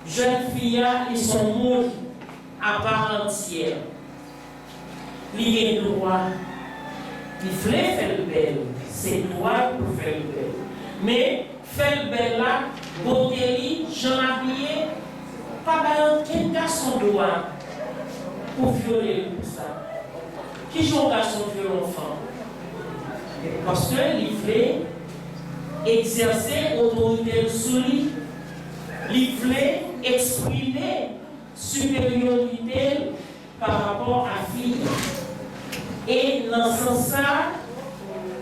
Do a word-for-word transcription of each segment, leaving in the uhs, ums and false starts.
Jèn fi a, li s on moun apa antyè. Li gen dwa. Li vle fè l bèl. Se dwa l pou fè l bèl. Men, fè l bèl la, bote li, jan l abiye, pa bay okenn gason dwa pou vyole l pou sa. Kijan yon gason vyole yon fanm? Paske li vle egzèse otorite l sou li. Li vle eksprime siperyorite l pa rapò a fi. E nan sans sa,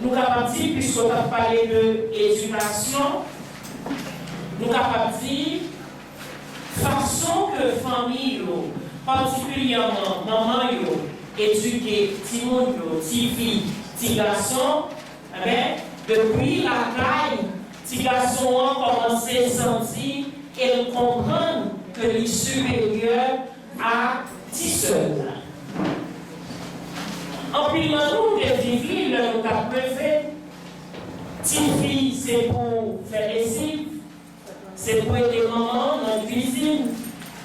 nou kapab di, piske w t ap pale de edikasyon, nou kapab di fason ke fanmi yo, patikilyèman manman yo, edike timoun yo, tifi, tigason, enben, depi lakay, tigason an kòmanse santi e l konprann ke li siperyè a ti sè l la. Anpil nan nou te viv li lè nou t ap leve. Tifi se pou fè lesiv, se pou ede manman nan kwizin,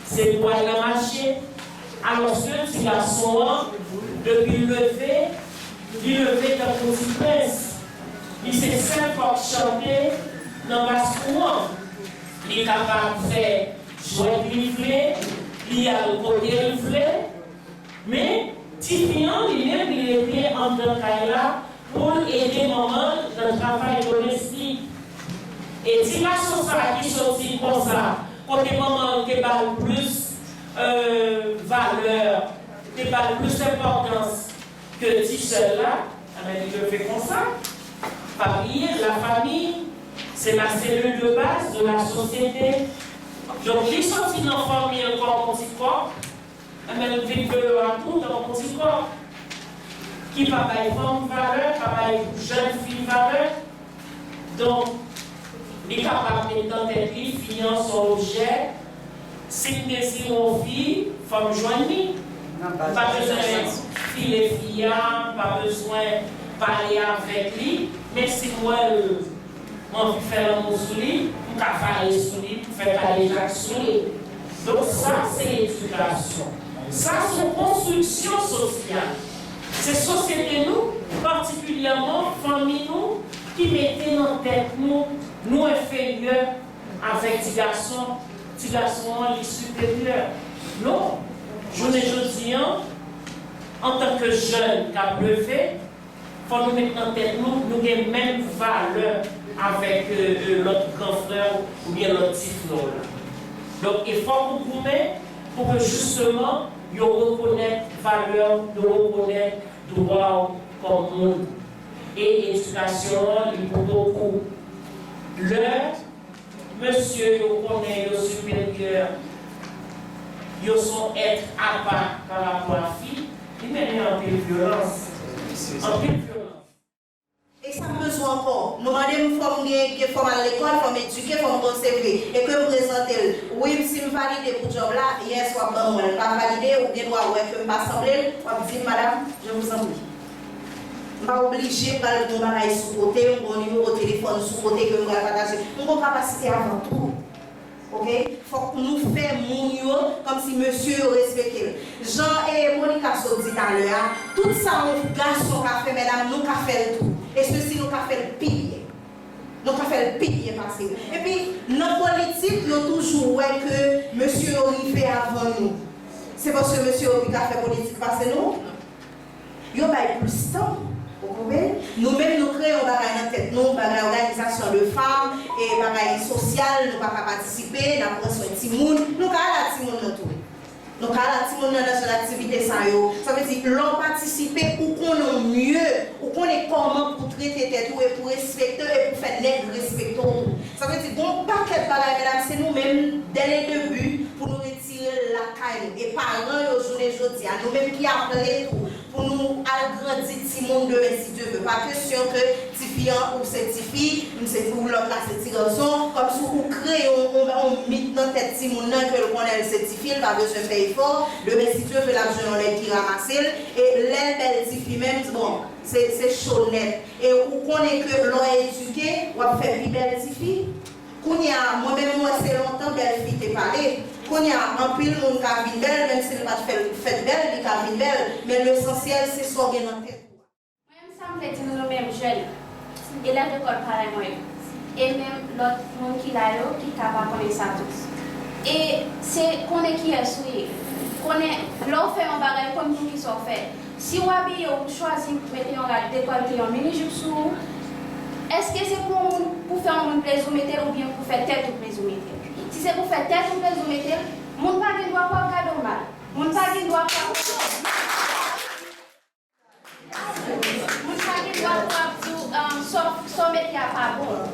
se pou al nan mache. Alòske ti gason an, depi l leve, li leve tankou ti prens. Li se sèl kòk chante nan bas kou an. Li kapab fè jwèt li vle, li al kote l vle. Men, tifi an, li menm, li rete anndan kay la pou l ede manman l nan travay domestik. E ti gason sa a ki soti konsa, kote manman l te ba l plis, euh, valè, te ba l plis enpòtans ke ti sè l la, enben, li leve konsa. Pa bliye, la famille, c'est la cellule de base de la société. Donk, li soti nan fanmi l kòm yon ti kòk, enben, l vin deyò a tou tankou ti kòk ki pa bay fanm valè, pa bay jèn fi valè. Donk, li kapab met nan tèt li, fi an se yon objè. Si m dezire yon fi, fò m jwenn li. M pa bezwen file fi a, m pa bezwen pale avèk li. Men si m wè l, m anvi fè lanmou sou li, m ka vale sou li, m fè kalejak sou li. Donk, sa se edikasyon. Sa se yon konstriksyon sosyal. Se sosyete nou, patikilyèman fanmi nou, ki mete nan tèt nou, nou enferyè avèk ti gason, ti gason an, li siperyè. Non. Jounen jodi an, antanke jèn k ap leve, fò nou met nan tèt nou, nou gen menm valè avèk, euh, euh, lòt gran frè w oubyen lòt ti frè w la. Donk, e fòk ou goumen pou ke jisteman yo rekonèt valè w, yo rekonèt dwa w kòm moun. E edikasyon an, li pou bokou. Lè mesye yo konnen yo siperyè, yo se yon èt apa pa rapò a fi, li mennen anpil vyolans. Anpil vyolans. E sa m bezwen ankò? Nou mande m fò m gen, gen fò m al lekòl, fò m edike, fò m konn, se vre. E ke m prezante l. Wi, si m valide pou djòb la, yes, w ap ban mwen l. Pa valide, ou gen dwa wè ke m pa sanble l, w ap di m, madam, je vous en prie. M pa oblije pral gen yon bagay sou kote, yon bon nimewo telefòn sou kote ke m pral pataje. M gon kapasite avan tou. Oke? Fòk nou fè moun yo kòmsi mesye yo respekte l. Jan, e, Monica sot di talè a, tout sa yon gason ka fè, medam, nou ka fè l tou. E sesi, nou ka fè l pi byen. Nou ka fè l pi byen pase yo. Epi, nan politik, yo toujou wè ke mesye yo rive avan nou. Se paske mesye yo pi ka fè politik pase nou? Yo bay plis tan, ou konprann? Nou menm, nou kreye yon bagay nan tèt nou, bagay òganizasyon de fanm, e bagay sosyal, nou pa ka patisipe, n ap pran swen timoun. Nou ka al ak timoun nan tou. Nou ka al ak timoun nan nan jan aktivite sa yo. Sa vle di, lè w patisipe, ou konnen w mye, ou konnen kòman pou trete tèt ou e pou respekte w e pou fè nèg respekte w tou. Sa vle di, gon pakèt bagay, medam, se nou menm, dès le début, pou nou retire l lakay nou. E paran yo, jounen jodi a, nou menm ki aple tou, pou nou al grandi timoun demen, si Dye ve. Pa kesyon ke tifi an ou se tifi, m se, ou lòt la se ti gason, kòmsi ou kreye yon, yon, yon mit nan tèt timoun nan ke l konnen l se tifi, l pa bezwen fè efò. Demen, si Dye ve, l ap jwenn yon nèg ki ranmase l. E lè l bèl tifi menm, bon, se, se cho nèt. E ou konnen ke lè w edike, w ap fè pi bèl tifi. Kounye a, mwen menm, m wè se lontan bèl fi te pale. Kounye a, anpil moun ka vin bèl, menm si l pa t fè l fèt bèl, li ka vin bèl, men lesansyèl se sa w gen nan tèt ou a. Mwen menm, sa m vle di nou, nou menm jèn, elèv lekòl parèy mwen yo, e menm lòt moun ki la yo, ki ka pa konnen sa tou. E se konnen kiyès ou ye. Konnen, lè w fè yon bagay, konn poukisa w fè. Si w abiye, ou chwazi mete yon rad dekòlte, yon mini jip sou ou, èske se pou yon moun, pou fè yon moun plezi w mete l, oubyen pou fè tèt ou plezi w mete l? Si se pou fè tèt ou plezi w mete l, moun pa gen dwa pou ap gade w mal. Moun pa gen dwa pou ap, moun pa gen dwa pou ap di w, um, sa w, sa w mete a pa bon.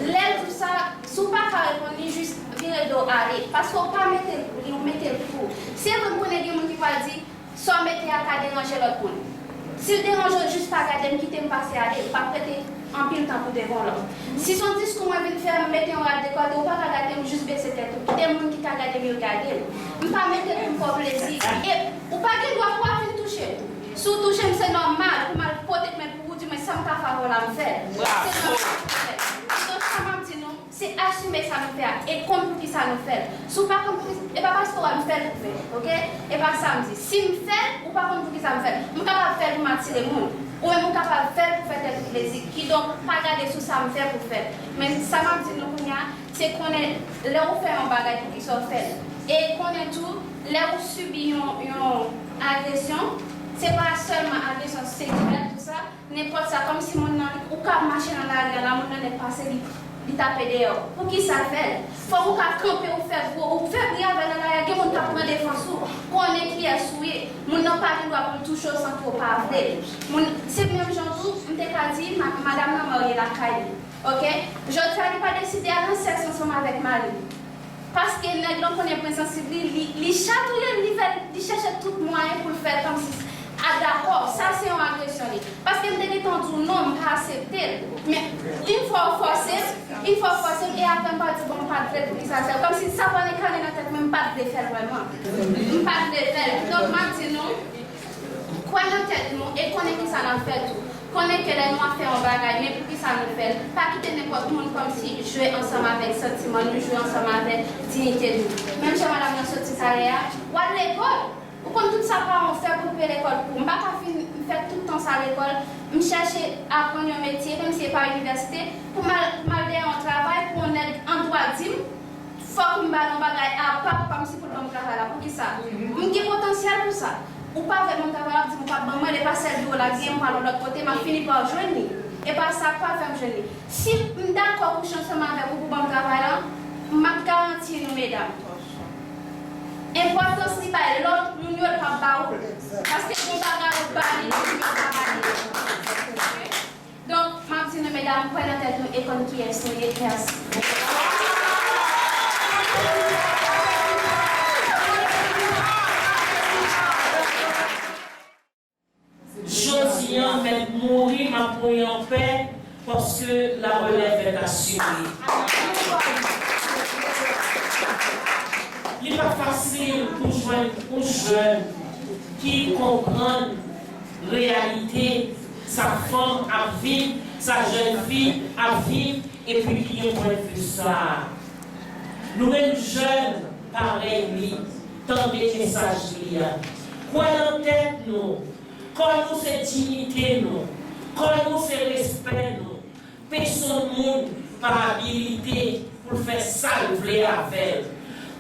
Lè l di w sa, si w pa ka reponn li, jis vire do w ale. Paske w pa mete l pou li, ou mete l pou ou. Se vre, m konnen gen moun ki pral di, sa w mete a ka deranje lòt moun. Si l deranje w, jis pa gade m, kite m pase ale, m p ap rete anpil tan pou devan w la. Si se yon diskou mwen vin fè, m mete yon rad dekòlte, ou pa ka gade m, jis bese tèt ou. Kite moun ki ka gade m yo gade m. M pa mete l pou m fè w plezi. E ou pa gen dwa pou w ap vin touche m. Si w touche m, se nòmal pou m al pote pwent pou ou, di mwen sa m ka fè avè w la, m fè l. Se nòmal pou m fè l. Donk, sa m ap di nou, se asime sa nou fè a e konn poukisa nou fè l. Si w pa konn poukisa, e pa paske w wè m fè l pou fè l, oke? E pa sa m di. Si m fè l, ou pa konn poukisa m fè l. M kapab fè l pou m atire moun. Ou menm ou kapab fè l pou fè tèt ou plezi. Kidonk, pa gade sou sa m fè pou fè l. Men sa m ap di nou kounye a, se konnen lè ou fè yon bagay poukisa w fè l. E konnen tou, lè ou sibi yon, yon agresyon, se pa sèlman agresyon seksyèl, tou sa, nenpòt sa, kòmsi moun nan, ou ka mache nan lari a la, moun nan nèk pase, li, li tape dèyè w. Poukisa l fè l? Fòk ou ka kanpe, ou fè gwo, ou fè bri avè l nan lari a, gen moun k ap pran defans ou, konnen kiyès ou ye. Moun nan pa gen dwa pou l touche w san ke w pa vle. Moun, se menm jan tou, m te ka di, ma-, madanm nan marye lakay li. Oke? Jodi a, li pa deside al nan sèks ansanm avèk mari l. Paske nèg lan konnen pwen sansib li, li, li chatouye l, li fè, li chèche tout mwayen pou l fè l kòmsi a dakò, sa se yon agresyon li. Paske m te gentan di w non, m pa aksepte l. Men, yon fwa w fòse m, yon fwa w fòse m, e apre m pa di bon, m pa t vle l, poukisa l fè l? Kòmsi sa pral enkane nan tèt mwen, m pa t vle fè l vrèman. M pa t vle fè l. Donk, m ap di nou, kwè nan tèt nou e konnen kisa n ap fè tou. Konnen ke lè nou ap fè yon bagay, men poukisa nou fè l? Pa kite nenpòt moun kòmsi jwe ansanm avèk santiman nou, jwe ansanm avèk diyite nou. Menm jan madanm nan sot di talè a, w al lekòl. Ou konn tout sa paran w fè pou l peye lekòl pou ou. M pa ka fin fè tout tan sa lekòl, m chèche aprann yon metye, menm si se pa inivèsite, pou m al, pou m al dèyè yon travay, pou yon nèg an dwa di m, fòk m ba l yon bagay apa, kòmsi pou l ban m travay la. Poukisa? M gen potansyèl pou sa. Ou pa vle ban m travay la, w ap di m ou p ap ban mwen l, e pa sèl biro l ap gen, m pral yon lòt kote, m ap fini pa jwenn li. E pa sa k pral fè m jwenn li. Si m dakò kouche ansanm avèk ou pou ban m travay la, m ap garanti nou, medam, enpòtans li bay lòt moun yo, l p ap ba ou l. Paske gon bagay ou ba li, lòt moun yo pa ba li. Donk, m ap di nou, medam, kwè nan tèt nou e konn kiyès nou ye. Mèsi. Jodi a, mèt mouri, m ap mouri anpè, paske la relève est assurée. Li pa fasil pou jwenn yon jèn ki konprann reyalite sa fanm ap viv, sa jèn fi ap viv, epi ki gen pwennvi sa a. Nou menm jèn parèy li, tande mesaj li a. Kwè nan tèt nou, kò nou se diyite nou, kò nou se respè nou. Pèsonn moun pa abilite pou l fè sa l vle avè l.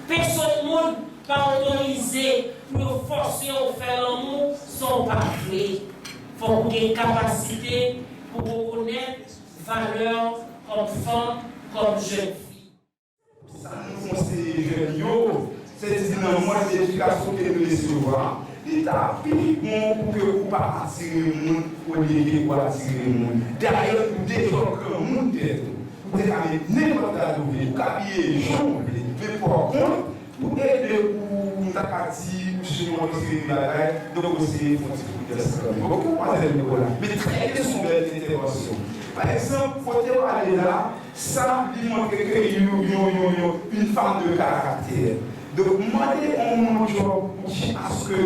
Pèsonn moun pa otorize pou yo fòse w fè lanmou san w pa vle. Fòk ou gen kapasite pou rekonèt valè w kòm fanm, kòm jèn fi. Sa nou konseye jèn yo, se di nan mòd edikasyon ke nou resevwa, li ta pi bon pou ke ou pa atire moun olye ke ou atire moun. Dayè, ou deja granmoun tèt ou. Ou te ka met nenpòt rad ou vle, ou ka abiye jan ou vle. Men pa kont, pou ede ou, m ta ka di, ou sou yon seri de bagay, donk ou se fon ti prudans kanmenm. Oke, manmzèl Nicolas. Men trè byen, se yon bèl entèvansyon. Pa egzanp, kote w ale la, sa, li montre ke yon, yon, yon, yon, une femme de caractère. Donk, mande yon moun yon djòb, ou jiskaske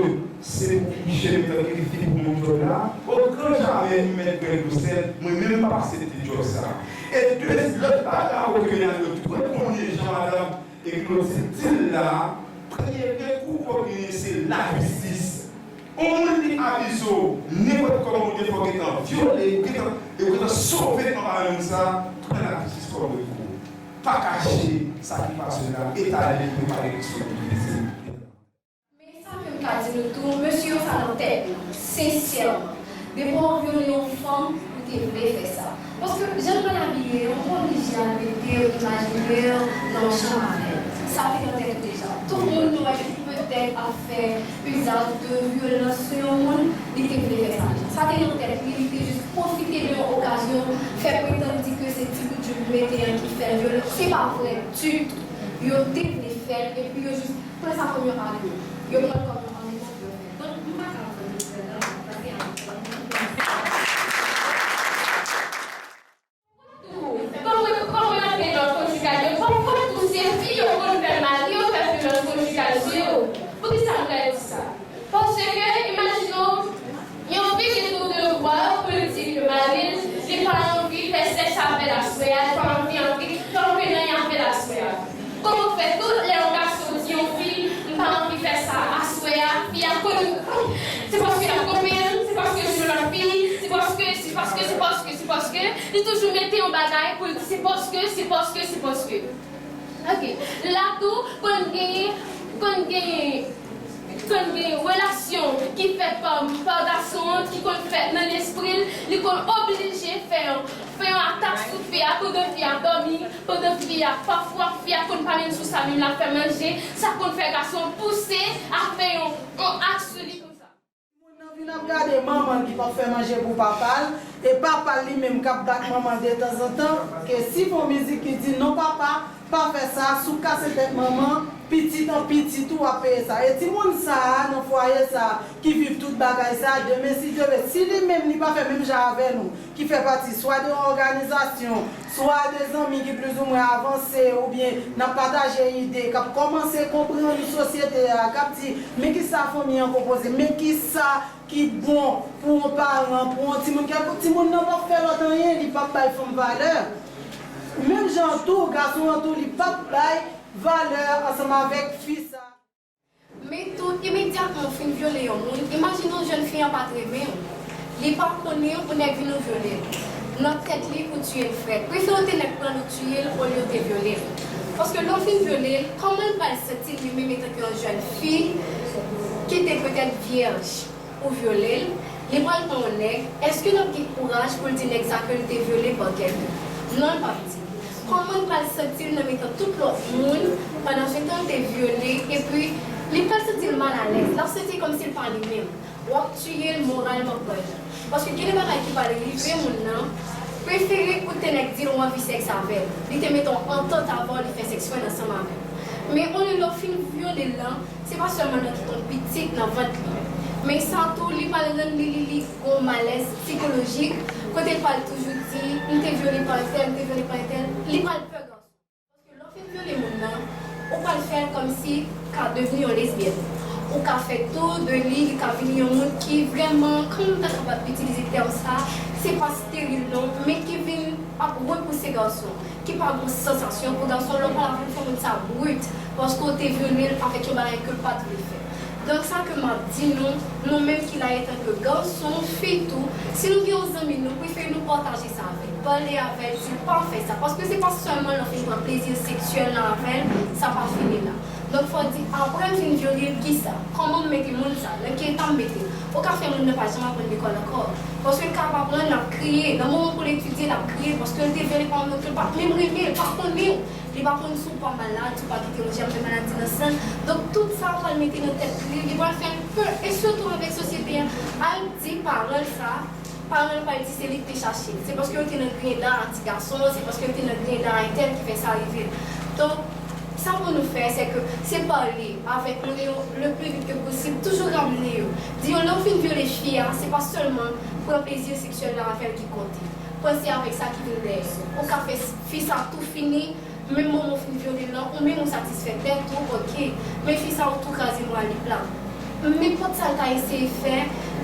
se pou kouche, men tanke fi pou yon djòb la, o gran jamè, m mèt grenn dosèl, mwen menm m p ap aksepte djòb sa. E de, lòt bagay ke y a, yo dwe konnen jan madanm Eklozin di l la, Dènye rekou pou w genyen se lajistis. Yon moun li abize w, nenpòt kòman ou ye, fò w gentan vyole, ou gentan, e ou gentan sove anba men moun sa, pran lajistis kòm rekou. Pa kache sa ki pase w la, etale l pou pa gen disponibilite. Men sa ke m ka di nou tou, mesye yo sa nan tèt nou, sensèman. Depi w vyole yon fanm, ou te vle fè sa. Paske jan l pral abiye, ou pa oblije al mete w, imajine w nan yon chanm avè l. Sa te nan tèt ou deja. Tout moun nou wè ki petèt ap fè izaj de vyolans sou yon moun, li te vle fè sa. Sa te nan tèt li, li te jis pwofite de yon okazyon, fè pretann di ke se ti kout je pou mete an ki fè l vyole. Se pa vre ditou. Yo te vle fè l, epi yo jis pran sa kòm yon alèt. Yo pran l kòm yon alèt pou yo fè. Donk, m pa ka antann nou fè la, pase a. Kòm mwen, kòm mwen antre nan konjigal yo, pafwa tou se fi yo konn fè mari yo fè vyolans konjigal sou yo. Poukisa m pral di sa? Paske, imajine w, yon fi gen tout devwa pou l di ke mari l, li pa anvi fè sèks avè l aswè a, li pa anvi, anvi kanpe nan y avè l aswè a. Kòman fè tou lè yon gason di yon fi, m pa anvi fè sa aswè a, fi a konn, se paske l ap konprann, se paske l se lòt fi, se paske, se paske, se paske, se paske, li toujou mete yon bagay pou l di se paske, se paske, se paske. Ok. La tou, konn genyen, konn genyen, konn genyen relasyon ki fèt pa, pa gason an, ki konn fèt nan lespri l, li konn oblije fè yon, fè yon atak sou fi a, pandan fi a dòmi, pandan fi a, pafwa, fi a konn pa menm sou sa, menm l ap fè manje, sa konn fè gason an pouse a fè yon, yon ak sou li konsa. Timoun nan vin ap gade manman l ki p ap fè manje pou papa l, e papa l li menm k ap bat manman l detanzantan, ke si fè yon mizik ki di, "Non papa, pa fè sa, si w kase tèt manman, pitit an pitit ou ap peye sa." E timoun sa a, nan fwaye sa a, ki viv tout bagay sa a, demen si Dye vle, si li menm li pa fè menm jan avè nou, ki fè pati swa de yon òganizasyon, swa de zanmi ki plizoumwen avanse oubyen n ap pataje ide, k ap kòmanse konprann sosyete a, k ap di, "Men kisa fanmi an konpoze, men kisa ki bon pou yon paran, pou yon timoun." Kèlke timoun nan p ap fè lòt anyen, li p ap bay fanm valè. Menm jan an tou, gason an tou, li p ap bay valè ansanm avèk fi sa. Men tou, imedyatman w fin vyole yon moun, imajine w jèn fi an pa t renmen w. Li pa konnen w, nèg vin ou vyole l. Nan tèt li, ou tiye l frèt. Prefere w te nèk pran l ou tiye l, olye w te vyole l. Paske lè w fin vyole l, kòman l pral santi l li menm etanke yon jèn fi ki te petèt vyèj, ou vyole l, li pral pran yon nèg, èske l ap gen kouraj pou l di nèg sa ke l te vyole pa kè l? Non, l p ap di. Kòman l pral santi l nan mitan tout lòt moun, pandan se tan l te vyole, epi li pral santi l malalèz, l ap santi kòmsi l pa li menm. W ap tiye l moralman pral. Paske gen de bagay ki pral rive moun nan, prefere ou te nèk di l ou anvi sèks avè l. Li te mete yon antant avè w, li fè sèks fwen ansanm avè w. Men olye lè w fin vyole l lan, se pa sèlman nan ki konn pitit nan vant li. Men sa tou, li pral rann li, li, li gon malèz sikolojik, kote l pral toujou di, "M te vyole pa entèl, m te vyole pa entèl." Li pral pè gason. Paske lè w fin vyole moun nan, ou pral fè l kòmsi ka devni yon lesbyèn. Ou ka fè tou de li, li ka vini yon moun ki vrèman, kòman m ta kapab itilize tèm sa, se pa steril non, men ki vin ap repouse gason, ki pa gon sansasyon pou gason, lè w pral avè l, fè moun sa brit, paske w te vyole l avèk yon bagay ke l pa t vle fè. Donk, sa ke m ap di nou, nou menm ki la etanke gason, fi tou, si nou gen yon zanmi nou, prefere nou pataje sa avè l. Pale avè l, di l pa fè sa. Paske se pa sèlman lè w fin pran plezi seksyèl lan avè l, sa pa fini la. Donk, fò w di, apre m fin vyole l, kisa? Kòman m mete moun sa? Nan ki eta m mete l? Ou ka fè moun nan pa janm aprann lekòl ankò. Paske l ka ap aprann, l ap kriye. Nan moman pou l etidye, l ap kriye. Paske l te vyole pa yon moun ke l pa t menm renmen, l pa konnen w. Li pa konn si w pa malad, si w pa kite yon jèm de maladi nan san l. Donk, tout sa pral mete nan tèt li, li pral fè l pè. E sitou avèk sosyete a, al di paran l sa, paran l pral di se li ki te chache l. Se paske yo te nan griyen dan a ti gason an, se paske yo te nan griyen dan a entèl ki fè sa rive l. Donk, sa pou nou fè, se ke se pale avèk moun yo le pli vit ke posib, toujou ramne yo. Di yo, lè w fin vyole fi a, se pa sèlman pran plezi seksyèl la avè l ki konte. Panse avèk sa ki vin dèyè. Ou ka fè fi sa tou fini, menm moman w fin vyole l lan, ou menm ou satisfè tèt ou, oke. Men fi sa ou tou kraze moral li pla. Nenpòt sa l ta eseye fè,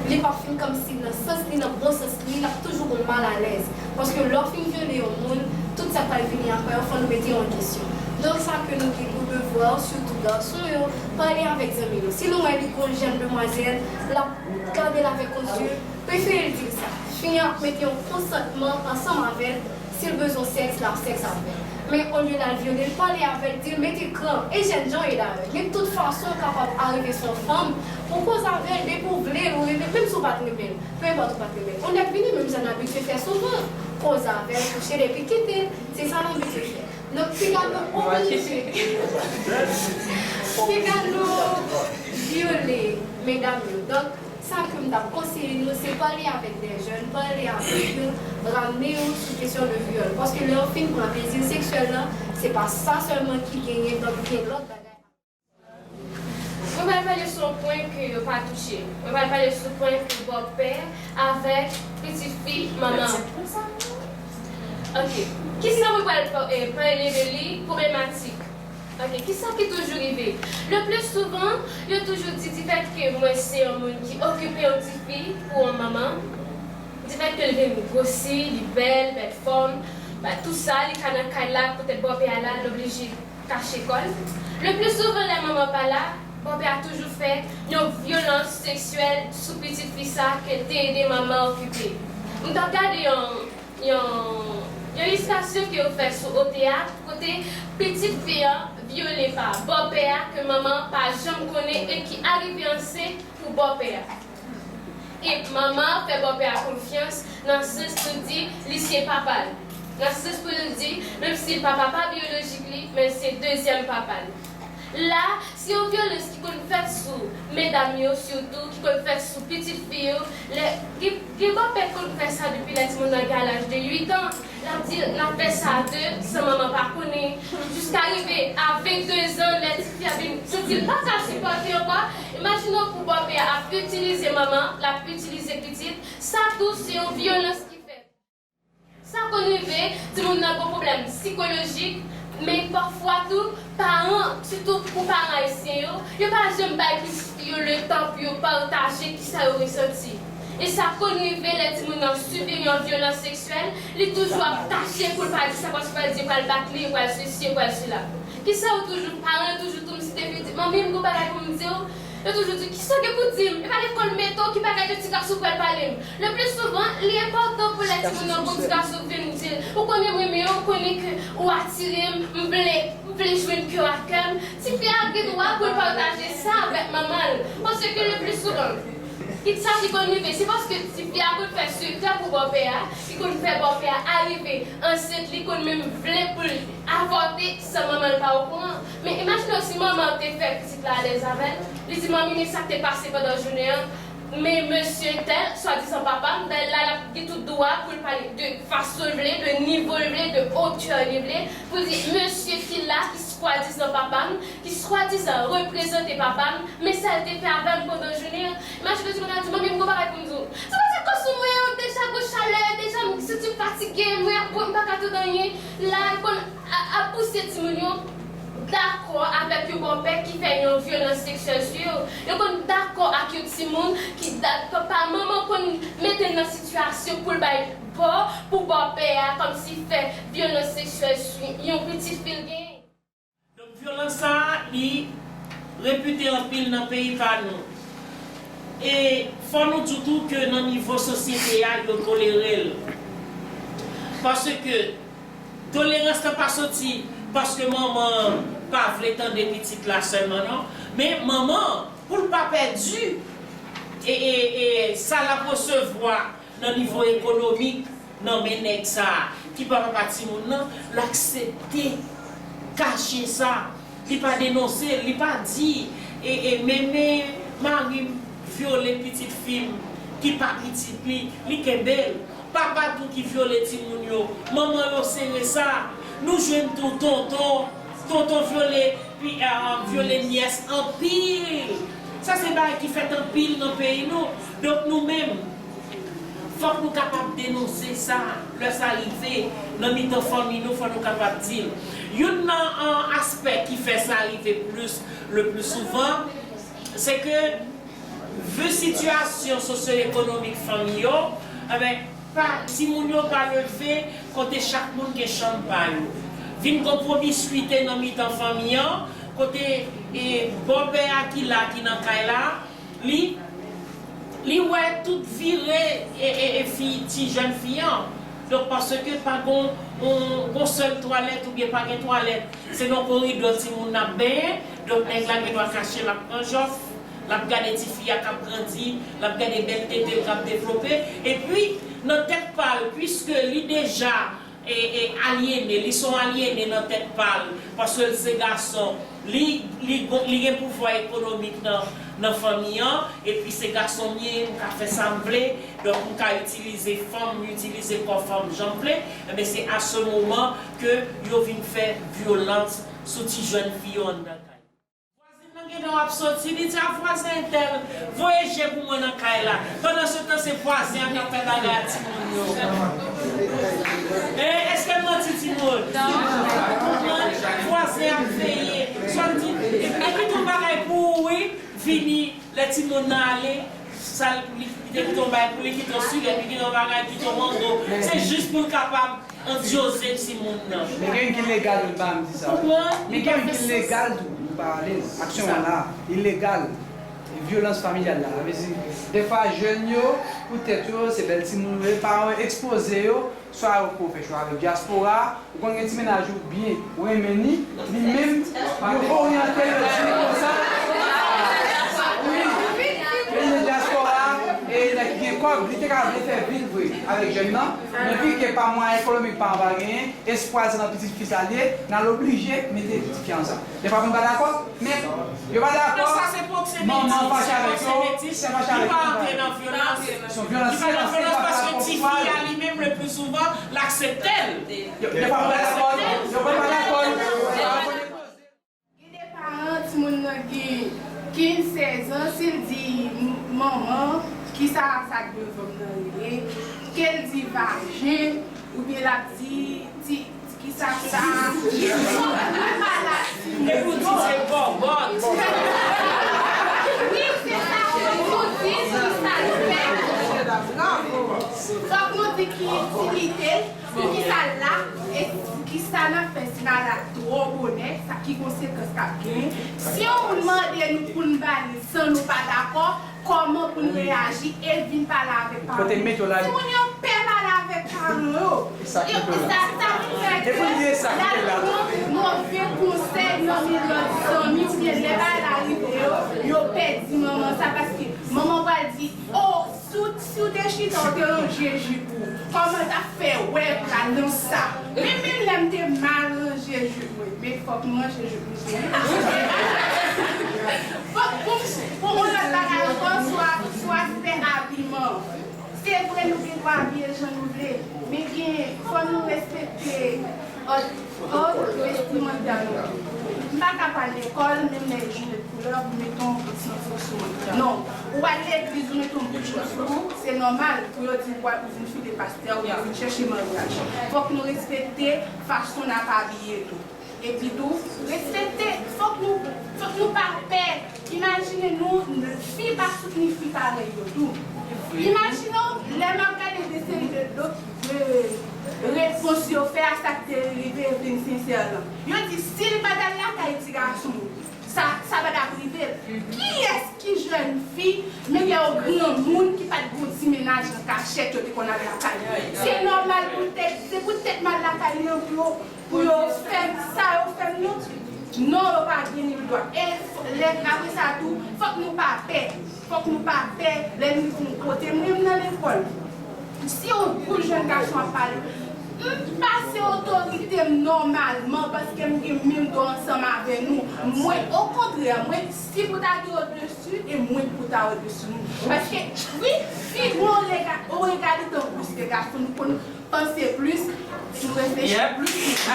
li p ap fin kòmsi nan sans li, nan bon sans li, l ap toujou gon malalèz. Paske lè w fin vyole yon moun, tout sa k pral vini apre yo, fò nou mete yo an kesyon. Donk sa ke nou gen pou devwa Sitou gason yo, pale avèk zanmi yo. Si nou wè li gon jèn demwazèl, l ap gade l avèk yon zye, prefere l di l sa. Fi an ap mete yon konsantman ansanm avè l, si l bezwen sèks, l ap sèks avè l. Men olye l al vyole l, pale avè l, di l mete kran. E jènjan yo dayè. Gen tout fason w kapab arive sou yon fanm pou w koze avè l, depi w vle l, ou renmen l, menm si w pa t renmen l. Penpòt ou pa t renmen l. Yon nèg vini, menm jan n abitye fè souvan, koze avè l, kouche l epi kite l. Se sa n abitye fè. Donk, piga nou oblije. Piga nou vyole medam yo. Donk, sa ke m t ap konseye nou, se pale avèk de jèn, pale avèk yo, ramne yo sou kesyon de vyòl. Paske lè yo fin pran plezi seksyèl la, se pa sa sèlman ki genyen, donk gen lòt bagay. Mwen pral pale sou yon pwen ke yo pa touche. Mwen pral pale sou pwen ke bòpè avèk pitit fi manman. Ok. Kisa mwen pral pa- eh, pale de li? Pwoblematik. Ok. Kisa ki toujou rive? Le pli souvan, yo toujou di, difèt ke mwen se yon moun ki okipe yon tifi pou yon manman, difèt ke l vin gwosi, li bèl, bèl fòm, ba, tout sa, li ka nan kay la, poutèt bòpè a la, l oblije kache kò l. Le pli souvan, lè manman pa la, bòpè a toujou fè yon vyolans seksyèl sou pitit fi sa ke l te ede manman okipe. M t ap gade yon, yon, yon ilistasyon ke yo fè sou O T A, kote pitit fi an vyole pa bòpè a ke manman an pa janm konnen e ki arive ansent pou bòpè a. E manman an fè bòpè a konfyans nan sans pou l di li se papa l. Nan sans pou l di, menm si papa pa byolojik li, men l se dezyèm papa l. La, se yon vyolans ki konn fèt sou medam yo, sitou, ki konn fèt sou pitit fi yo. Lè, gen, gen bòpè ki konn fè sa depi lè timoun nan gen laj de uit an. L ap di l ap fè sa a de, san manman pa konnen, jiska rive a vennde zan, lè tifi a vin santi l pa ka sipòte ankò. Imajine w pou bòpè a ap itilize manman, l ap itilize pitit, sa tou se yon vyolans ki fèt. Sa konn rive, timoun nan gon pwoblèm sikolojik, men pafwa tou, paran, sitou pou paran ayisyen yo, yo pa janm bay pitit fi yo letan pou yo pataje kisa yo resanti. E sa konn rive lè timoun nan sibi yon vyolans seksyèl, li toujou ap kache pou l pa di sa, paske yo pral di yo pral bat li, yo pral sesi, yo pral sela. Kisa yo toujou, paran yo toujou tou m site pitit, manmi m gon bagay pou m di w. Yo toujou di, kisa w gen pou di m? E pa lekòl mete w, ki bagay de ti gason pral pale m? Le pli souvan, li enpòtan pou lè timoun nan gon ti gason vin di l, ou konnen m renmen w, ou konnen ke ou atire m, m vle, m vle jwenn kè w ak kè m. Tifi a gen dwa pou l pataje sa avèk manman l. Paske le pli souvan, ki sa ki konn rive, se paske tifi a konn fè sekrè pou bòpè a, ki konn fè bòpè a arive ansent, li konn menm vle pou l avòte san manman l pa okouran. Men imajine w si manman an te fè pitit la alèz avè l, li di, manmi, men sa k te pase pandan jounen an, men mesye entèl, swadizan papa m, dayè la, l ap gen tout dwa pou l pale de fason l vle, de nivo l vle, de otè li vle, pou l di, mesye ki la, ki swadizan papa m, ki swadizan reprezante papa m, men sa l te fè avè m pandan jounen an. Imajine w timoun nan di, manmi, m gon bagay pou m di w. Se pa ti kò sou mwen, deja gon chalè, deja m santi m fatige, mwen ap, m pa ka tande anyen. La, l konn a, ap pouse timoun yo dakò avèk yon bòpè ki fè yon vyolans seksyèl sou yo. Yo konn dakò ak yon timoun ki da-, papa, manman konn mete l nan sitiyasyon pou l bay bò pou bòpè a, kòmsi fè vyolans seksyèl sou yon pitit fi l genyen. Donk, vyolans sa a, li repite anpil nan peyi pa nou. E fò nou di tou ke nan nivo sosyete a, yo tolere l. Paske tolerans lan pa soti paske manman an pa vle tande pitit la sèlman, non. Men manman an, pou l pa pèdi, e, e, e sa l ap resevwa nan nivo ekonomik, nan men nèg sa a, ki pa papa timoun nan, l aksepte kache sa. Li pa denonse l, li pa di, e, e, men, men mari m vyole pitit fi m, ki pa pitit li, li kenbe l. Papa tou ki vyole timoun yo, manman yo sere sa. Nou jwenn tou tonton, tonton vyole, pi, a, vyole nyès anpil. Sa se bagay ki fèt anpil nan peyi nou. Donk nou menm, fòk nou kapab denonse sa, lè sa rive nan mitan fanmi nou, fòk nou kapab di l. Youn nan, an, aspè ki fè sa rive plis, le pli souvan, se ke, vi sitiyasyon sosyo-ekonomik fanmi yo, enben, pa, timoun yo pa leve kote chak moun gen chanm pa yo. Vin gon pwomiskwite nan mitan fanmi an, Kote e bòpè a ki la, ki nan kay la, li, li wè tout vire e, e, e fi, ti jèn fi an. Donk, paske pa gon, gon, gon sèl twalèt oubyen pa gen twalèt, se nan koridò timoun nan ap benyen. Donk, nèg la gen dwa kache, l ap pran jòf, l ap gade ti fi a k ap grandi, l ap gade bèl tete l k ap devlope. Epi, nan tèt pa l, piske li deja e, e alyene, li se yon alyene nan tèt pa l, paske l se gason, li, li, gon- li gen pouvwa ekonomik nan, nan fanmi an, epi se gason m ye, m ka fè sa m vle, donk m ka itilize fanm, m itilize kò fanm jan m vle, enben se à ce moment que yo vin fè vyolans sou ti jèn fi yo anndan kay. Vwazin nan gentan w ap soti, li di a vwazen entèl, voye je pou mwen nan kay la. Pandansetan, se vwazen an k ap fè bagay a timoun yo. E, èske m manti, timoun? Vwazen ap veye. Swa l di, li kite yon bagay pou ou, wi, vini, lè timoun nan ale, sa l, li, li te kite yon bagay pou li, kite yon silèt, li kite yon bagay, kite yon mango. Se jis pou l kapab andyoze timoun nan. Men gen youn ki legal tou, pa m di sa. Konprann? Men gen youn ki legal tou, nou pa pale l. Aksyon an la, ilegal. E vyolans familyal la. Sa vle di, defwa jèn yo, poutèt yo, se bèl timoun yo ye, paran yo ekspoze yo, swa yo ko fè chwa avèk dyaspora, ou konn gen ti mennaj ou byen, ou renmen li, li menm, yo oryante l, yo di l konsa, wi, men nan dyaspora, e nèg ki gen kòb, li te ka vle fè vi l vre avèk jèn nan, men vi ke pa mwayen ekonomik paran pa genyen, espwa l se nan pitit fi sa l ye, n al oblije mete pitit fi a ansanm. Defwa moun pa dakò, men yo pa dakò, manman fache avèk yo, sè fache avèk yo. Li pa antre nan vyolans. Se yon vyolans, li pa nan vyolans paske ti fi a li menm, le plus souvent, l aksepte l. Yo, defwa moun pa dakò, yo pa dakò. Gen de paran, timoun nan gen kenz, sèz an, si l di, "M- manman, kisa sa k devan m nan rele?" Ke l di vajen, oubyen l ap di, ti, kisa sa, li pa la, timoun. Epi w di se bòbòt. Wi, se sa, fòk nou di kisa l fè. Fòk nou di ki itilite l. Poukisa l la? E poukisa n ap fè si malad twò bonè? Sa ki konsekans k ap genyen? Si yon moun mande nou pou n ba li san nou pa dakò, kòman pou n reyaji e vin pale avèk paran yo? Timoun yo pè pale avèk paran yo. Yo, sa, sa vin fè ke y al pran move konsèy nan men lòt zanmi oubyen lè bagay la rive yo, yo pèdi manman sa paske manman pral di, o, Si w, si w te chita, w te ranje jip ou, kòman w t ap fè wè pral nan sa? Men menm lè m te mal ranje jip mwen, men fòk m ranje jip mwen tou. Fòk pou m, pou yon lòt bagay ankò, sou a- sou aspè abiman. Se vre, nou gen dwa abiye jan nou vle, men gen, fò nou respekte òd, òd vestimenta nou. M pa ka pral lekòl, menm lè je koulè pou mete yon bout sanfou sou mwen. Non. Ou al legliz, ou mete yon bout chans sou ou, se nòmal pou yo di w al pou vin file pastè oubyen vin chèche maryaj. Fòk nou respekte fason n ap abiye tou. Epi tou, respekte, fòk nou, fòk nou pa pè. Imajine nou, fi pa soutni fi parèy yo tou. Imajine w, lè m ap gade de seri de, de, de repons yo fè a sa k te rive Evelyn Sincère lan. Yo di, si l pa t al lakay ti gason, Sa, sa pa t ap rive l. Kiyès ki jèn fi, men lè yo granmoun ki pa t gon ti mennaj an kachèt yo te konn al lakay li? Se nòmal pou l te, se poutèt m al lakay li an pou yo, pou yo fè m sa yo fè m nan? Non, yo pa gen nil dwa. E f- lè, apre sa tou, fòk nou pa pè. Fòk nou pa pè lè nou rive yon kote. Mwen menm nan lekòl, si yon gwo jèn gason ap pale, m pase otorite m nòmalman paske m gen menm dwa ansanm avè nou. Mwen, okontrè, mwen, si pou ta gen odesi, e mwen ki pou ta odesi nou. Paske, wi, fi gen yon rega- yon rega de tan plis ke gason, nou konn panse plis, nou reflechi plis.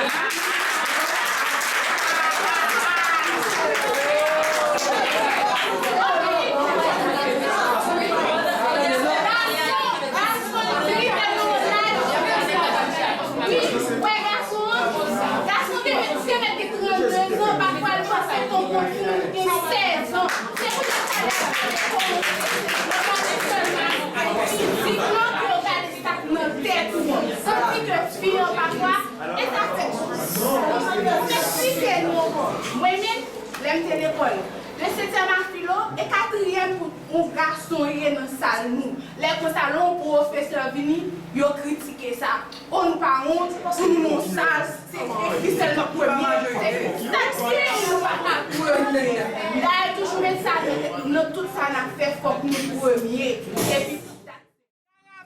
Wi, wè gason an, gason te mèt, te mèt gen trannde zan, pafwa l panse tonton fi l gen sèz an. Se pou sa l ap gade kòman yo gade sèlman, yo gade sa k nan tèt ou. Tandike fi an pafwa, e sa fè, m eksplike nou ankò. Mwen menm, Lè m te lekòl, de setyèm a filo, e katriyèm pou yon gason ye nan sal nou. Lè konsa, lè yon pwofesè vini, yo kritike sa. O, nou pa wont pou nou nan sal, se ekri sèlman premye. Se sa k fè nou pa ka premye. Dayè, toujou met sa nan tèt nou, nan tout sa n ap fè, fòk nou premye. Epi,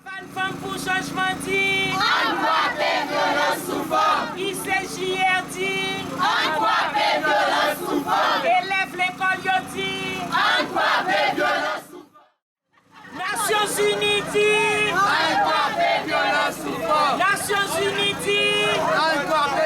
Karavàn Fanm pou Chanjman di, ann kwape vyolans sou fanm. I C J R di, ann kwape vyolans sou fanm. Elèv lekòl yo di, ann kwape vyolans sou fanm. Nasyonzini di, ann kwape vyolans sou fanm. Nasyonzini di, ann kwape